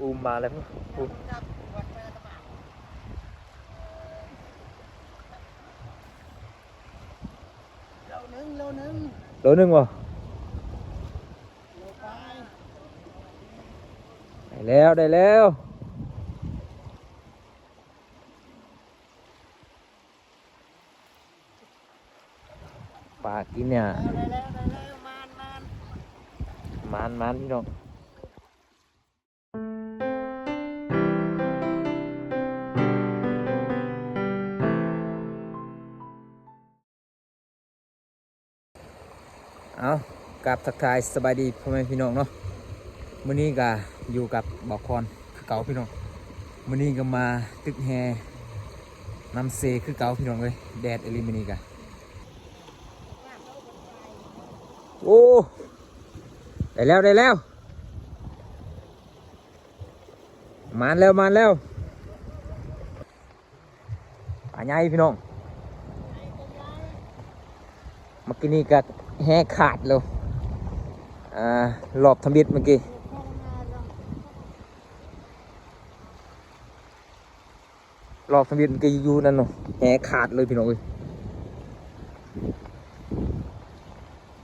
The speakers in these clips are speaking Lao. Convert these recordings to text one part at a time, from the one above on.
ອູມມາແລ້ວ ອູມ ໂລໜຶ່ງ ໂລໜຶ່ງ ໂລໜຶ່ງບໍ່? ໂລປາຍ ໄດ້ແລ້ວ ໄດ້ແລ້ວ. ປາກິນຫຍ້າ ໄດ້ແລ້ວ ໄດ້ແລ້ວ ມານ ມານ ມານ ມານ ພີ່ນ້ອງ. ເອົາ ກາບທັກທາຍສະບາຍດີພໍ່ແມ່ພີ່ນ້ອງເນາະ. ມື້ນີ້ກະຢູ່ກັບບ່າວຄອນຄືເກົ່າພີ່ນ້ອງ. ມື້ນີ້ກະມາຕຶກແຮ່ນຳເຊຄືເກົ່າພີ່ນ້ອງເອີຍ. ແດດອີ່ຫຼີມື້ນີ້ກະ ໂອ້ ໄດ້ແລ້ວ ໄດ້ແລ້ວ. ມານແລ້ວ ມານແລ້ວ. ປາໃຫຍ່ພີ່ນ້ອງ. ເມື່ອກີ້ນີ້ກະແຮ່ຂາດແລ້ວ. ອ່າ ລອບທຳອິດເມື່ອກີ້ ລອບທຳອິດເມື່ອກີ້ຢູ່ນັ້ນເນາະ ແຮ່ຂາດເລີຍພີ່ນ້ອງເອີຍ.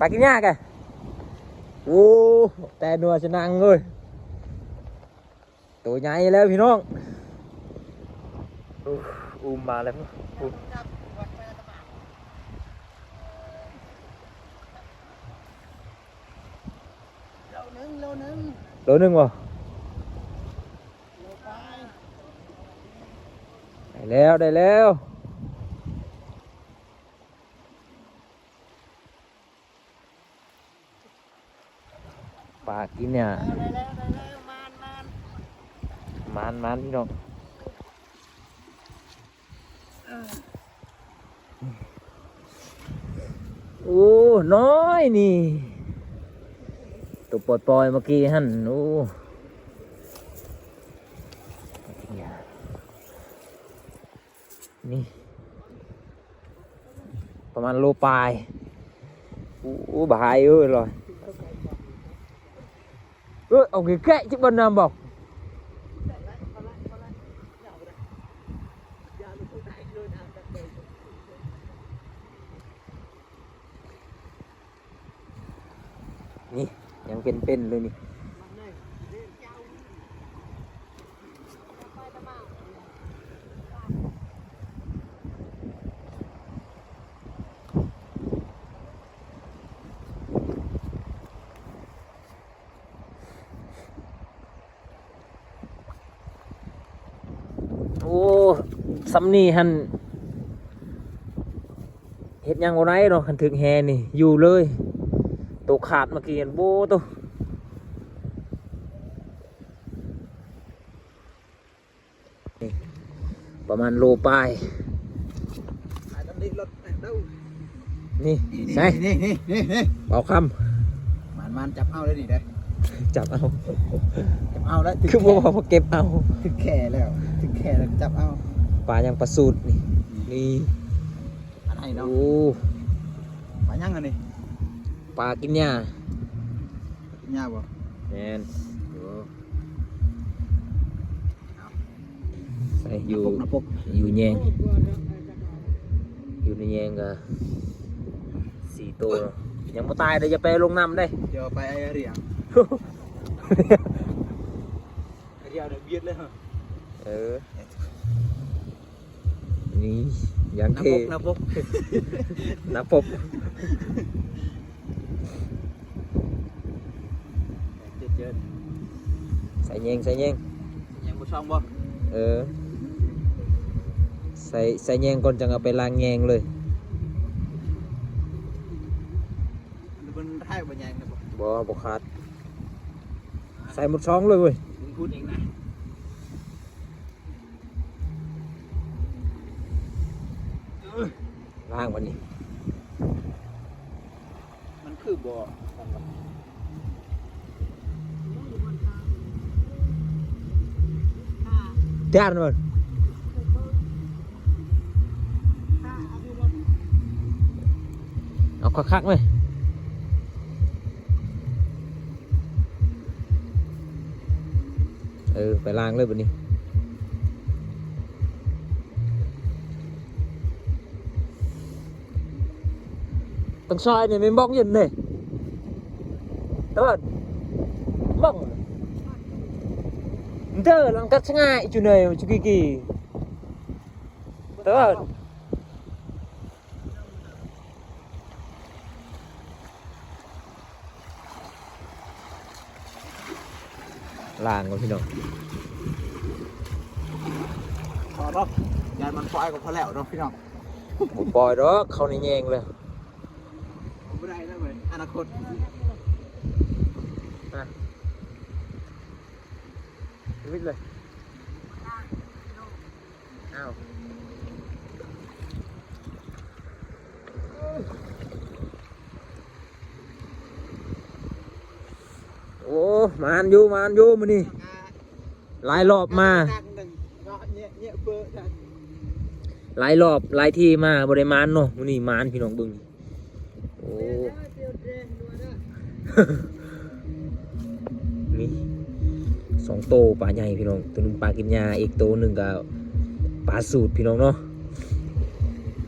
ປາກິນຫຍ້າກະ ໂອ້ ແຕ່ໜັວຊະນັງເອີຍ. ໂຕໃຫຍ່ແລ້ວພີ່ນ້ອງ. ອູມມາແລ້ວ ອູມ ໂລໜຶ່ງ ໂລໜຶ່ງ ໂລໜຶ່ງບໍ່? ໂລປາຍ ໄດ້ແລ້ວ ໄດ້ແລ້ວ. ປາກິນຫຍ້າ ໄດ້ແລ້ວ ໄດ້ແລ້ວ ມານ ມານ ມານ ມານ ພີ່ນ້ອງ. ໂອ້ ນ້ອຍນີ້ ໂຕປ່ອຍໆເມື່ອກີ້ຫັ້ນ. ໂອ້ ນີ້ ປະມານໂລປາຍ. ໂອ້ ບາຍເອີຍ ລອຍ ເອີ ເອົາແກະໆ ຈິບໍ່ນຳບອກ. ນີ້ ຍັງເປັນໆເລີຍນີ້. ໂອ້ ຊ່ຳນີ້ຫັ້ນ ເຮັດຫຍັງບໍ່ໄດ້ເນາະ ຄັນຖືກແຮ່ນີ້ ຢູ່ເລີຍ. ໂຕຂາດເມື່ອກີ້ຫັ້ນ ໂອ້ ໂຕ ນີ້ ປະມານໂລປາຍ. ນີ້ ໃສ່ ນີ້ ນີ້ ນີ້ ເອົາຄຳ ມານໆ ຈັບເອົາເດ້ນີ້ເດ້ ຈັບເອົາ ຈັບເອົາແລ້ວ. ຄືບໍ່ວ່າເກັບເອົາ ຖືກແຄ່ແລ້ວ ຖືກແຄ່ແລ້ວຈັບເອົາ. ປາຫຍັງ? ປາສູດນີ້ ນີ້ ອັນໃດເນາະ. ໂອ້ ປາຫຍັງອັນນີ້? ປາກິນຫຍ້າ ປາກິນຫຍ້າບໍ່? ແມ່ນ. ໂອ້ ໃສ່ຢູ່ ໜ້າປົກ ຢູ່ແຍງ ຢູ່ໃນແຍງກະສີ່ໂຕ. ຍັງບໍ່ຕາຍເດີ້ ຢ່າໄປລົງນ້ຳເດີ້ ຢ່າໄປໄອ້ເຫື່ອງ ເຫື່ອງບຽດເລີຍ. ເອີ ນີ້ ຢ່າງເທ່ ໜ້າປົກ ໜ້າປົກ ໃສ່ແຍງ ໃສ່ແຍງ ຍັງບໍ່ຊ່ອງບໍ່? ເອີ ໃສ່ ໃສ່ແຍງກ່ອນ ຈັ່ງເອົາໄປລ້າງແຍງເລີຍ. ມັນໄດ້ບໍ່ແຍງນະບໍ່? ບໍ່ ບໍ່ຂາດ ໃສ່ໝົດຊ່ອງເລີຍເວີຍ. ມຶງພູດເອງນະ. ລ້າງບັດນີ້ ມັນຄືບໍ່ ຢ້ານມັນ ເອົາຄັກໆເວີຍ. ເອີ ໄປລ້າງເລີຍບັດນີ້. ຕ້ອງຊອຍນີ້ແມ່ນບ້ອງຢູ່ນີ້ ຕະວັນ ບ້ອງເດີ ລັງກັດສະຫງ່າຍຈຸເນີຍຈຸກີກີ ຕະວັນ. ລ້າງກ່ອນພີ່ນ້ອງ ພໍເນາະ ຢ້ານມັນປ່ອຍກໍພໍແລ້ວເນາະພີ່ນ້ອງ. ບໍ່ປ່ອຍດອກ ເຂົ້າໃນແຍງແລ້ວ ບໍ່ໄດ້ແລ້ວເວີຍ ອະນາຄົດ ມາ ວິດເລີຍ. ອ້າວ ໂອ້ ມານຢູ່ ມານຢູ່ມື້ນີ້ ຫຼາຍລອບມາ ຫຼາຍລອບຫຼາຍທີ່ມາບໍ່ໄດ້ມານເນາະ. ມື້ນີ້ມານ ພີ່ນ້ອງເບິ່ງ ໂອ້ ມີສອງໂຕປາໃຫຍ່ພີ່ນ້ອງ ໂຕໜຶ່ງປາກິນຫຍ້າ ອີກໂຕໜຶ່ງກໍປາສູດພີ່ນ້ອງເນາະ.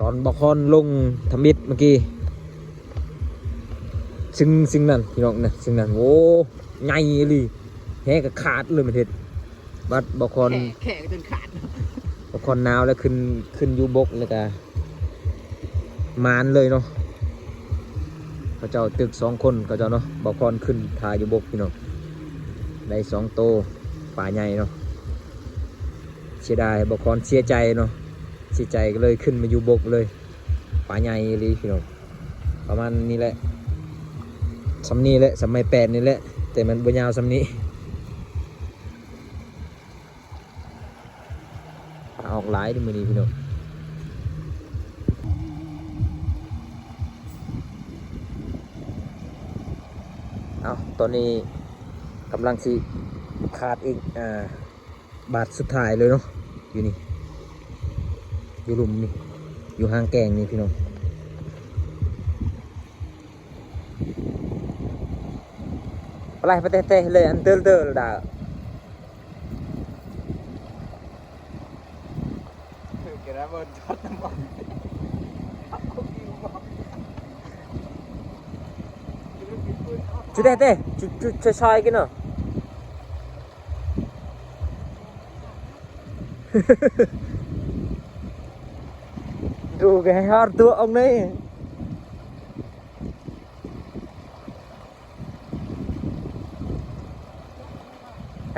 ຕອນບ່າວຄອນລົງທຳອິດເມື່ອກີ້ ຊຶ່ງ ຊຶ່ງນັ້ນພີ່ນ້ອງນະ ຊຶ່ງນັ້ນ ໂອ້ ໃຫຍ່ອີ່ຫຼີ ແຫກໍຂາດເລີຍ ມັນເຮັດ ບັດບ່າວຄອນ ແຂ້ ແຂ້ຈົນຂາດ ບ່າວຄອນໜາວແລ້ວ ຂຶ້ນ ຂຶ້ນຢູ່ບົກແລ້ວກະ ໝານເລີຍເນາະ. ເຂົາເຈົ້າຕຶກສອງຄົນ ເຂົາເຈົ້າເນາະ ບ່າວຄອນຂຶ້ນຖ້າຢູ່ບົກພີ່ນ້ອງ ໄດ້ສອງໂຕ ປາໃຫຍ່ເນາະ. ເສຍດາຍ ບ່າວຄອນເສຍໃຈເນາະ ເສຍໃຈກໍເລີຍຂຶ້ນມາຢູ່ບົກເລີຍ. ປາໃຫຍ່ອີ່ຫຼີພີ່ນ້ອງ ປະມານນີ້ແຫຼະ ສ່ຳນີ້ແຫຼະ ສ່ຳໄມ້ແປນນີ້ແຫຼະ ແຕ່ມັນບໍ່ຍາວສ່ຳນີ້. ປາອອກຫຼາຍເດ້ມື້ນີ້ພີ່ນ້ອງ. ເອົາ ຕອນນີ້ກຳລັງຊິຂາດອີກ ອ່າ ບາດສຸດທ້າຍເລີຍເນາະ ຢູ່ນີ້ ຢູ່ລຸ່ມນີ້ ຢູ່ຫາງແກ້ງນີ້ພີ່ນ້ອງ. ປະໄລປະເຕະເຕະເລີຍ ອັນເຕີເຕີລະດາ. ຈຸເຕເຕ ຈຸ ຈຸ ຊອຍໆ ກິນເນາະ. ດູກະໃຫ້ຮອດຕົວອົງນີ້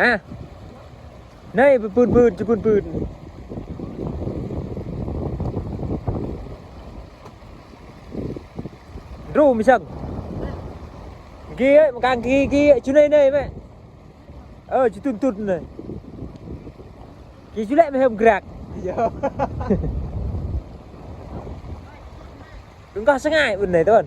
ຮະ ໃນປືນໆ ຈຸປືນໆ ໂດມີສັງ ກີ້ເອີຍ ມັນກາງກີ້ ກີ້ ຈຸໃນໃນແມ່. ເອີ ຈຸຕຸນໆ ເລີຍ ກິນຈຸແລະ ແມ່ເຮີມກຣາກ ມັນກໍສະຫງ່າຍອຸ່ນໃນຕົ້ນ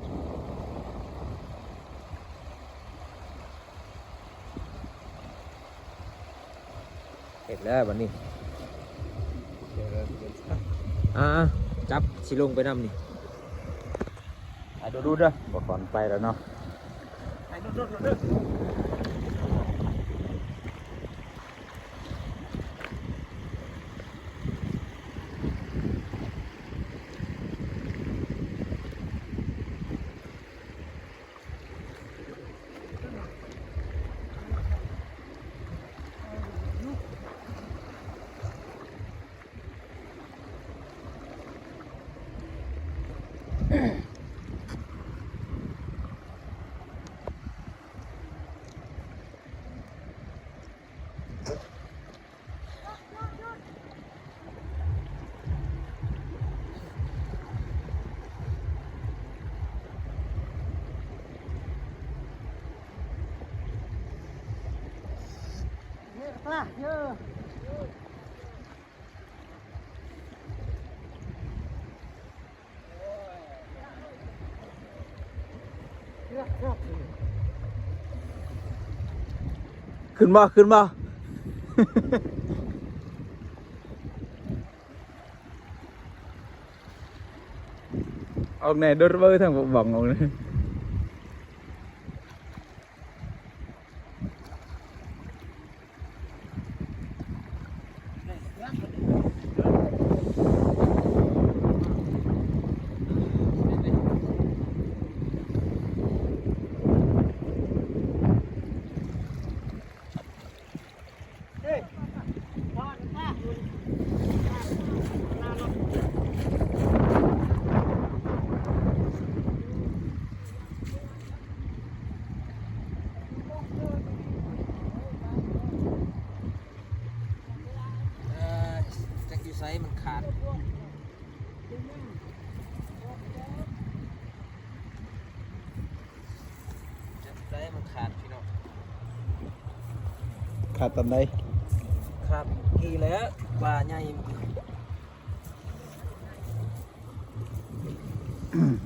ເຮັດແລ້ວບັດນີ້ ອ່າ ຈັບ ຊິລົງໄປນຳນີ້. ໄປດູໆ ເດີ ບໍ່ຄອນໄປແລ້ວເນາະ ໄປດູໆ ເດີ. ຂຶ້ນບໍ່ ຂຶ້ນບໍ່ ອອກແນ່ ໂດດເວີ ທາງບອກອອກແນ່. ໄດ້ມັນຂາດ ຈັບໄດ້ມັນຂາດພີ່ນ້ອງ. ຂາດຕອນໃດ? ຂາດກີ້ແລ້ວ ປາໃຫຍ່.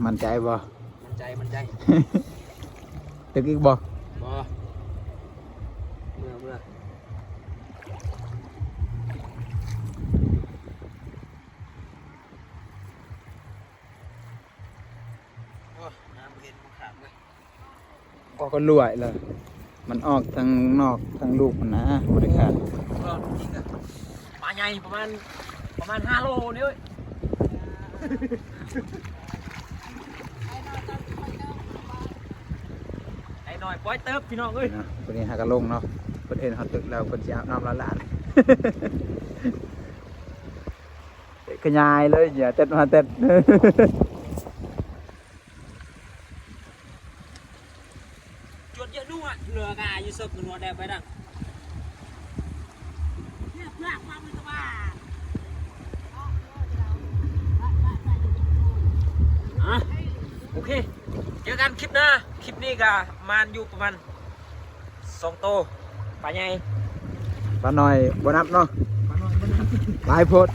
ໝັ້ນໃຈບໍ່? ໝັ້ນໃຈ ໝັ້ນໃຈ. ຕຶກອີກບໍ່? ບໍ່ ເມື່ອ ເມື່ອ. ໂອ້ຍ ນ້ຳເຫັນບໍ່ຂາດເວີຍ. ກໍ ກໍລວຍລະ ມັນອອກທາງນອກທາງລູກມັນນະ ບໍ່ໄດ້ຂາດ. ກໍຈິງອະ ປາໃຫຍ່ປະມານ ປະມານຫ້າໂລນີ້ເວີຍ. ໄອ້ນ້ອຍປ່ອຍເຕີບພີ່ນ້ອງເອີຍ. ນະ ມື້ນີ້ຫາກະລົງເນາະ ເພິ່ນເຫັນເຮົາຕຶກແລ້ວ ເພິ່ນຊິອາບນ້ຳລະຫຼານ. ຂະຫຍາຍເລີຍ ເຫຍື່ອເຕັດມາເຕັດ. ຈວດເຢຍນົວ ເຫຼືອກາຢູ່ເສິກນົວແດ່ໄປດັງ. ອ່ະ ໂອເຄ ເຈີກັນຄລິບໜ້າ. ຄລິບນີ້ກະມານຢູ່ປະມານ ສອງໂຕ ປາໃຫຍ່ ປານ້ອຍບໍ່ນັບເນາະ ປານ້ອຍບໍ່ນັບ ຫຼາຍໂພດ.